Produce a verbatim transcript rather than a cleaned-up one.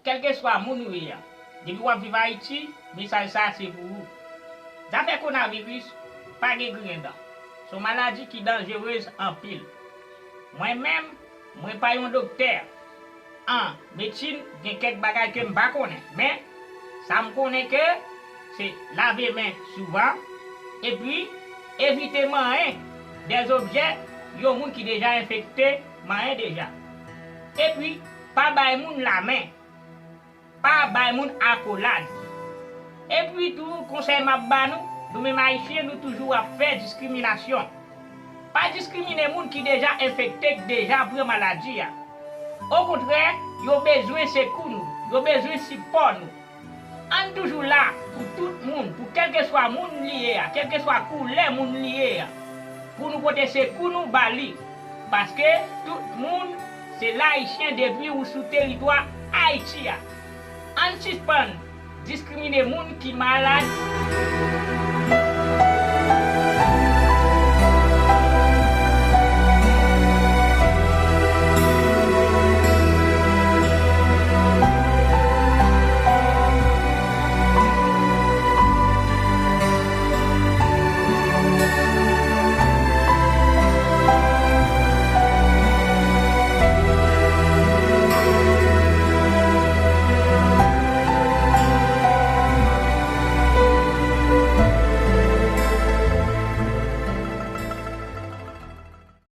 Kèlkeswa moun ou ye a, depi w ap viv Ayiti, mesaj sa a se pou ou. Zafè konaviris pa gen griyen dan. Se yon maladi ki danjerez anpil. Mwen menm, mwen pa yon doktè an medsin, gen kèk bagay ke m pa konnen. Men, sa m konnen ke se lave men souvan, epi evite manyen dèzobjè yon moun ki deja enfekte manyen deja. Epi, pa bay moun lamen. Pa bay moun akolad. Epi tou, konsèy m ap ba nou, nou menm Ayisyen, nou toujou ap fè diskriminasyon. Pa diskrimine moun ki deja enfekte, ki deja pran maladi a. Okontrè, yo bezwen sekou nou, yo bezwen sipò nou. Ann toujou la pou tout moun, pou kèlkeswa moun li ye a, kèlkeswa koulè moun li ye a, pou nou pote sekou nou ba li. Paske tout moun se Ayisyen depi ou sou teritwa Ayiti a. Ann sispann diskrimine moun ki malad.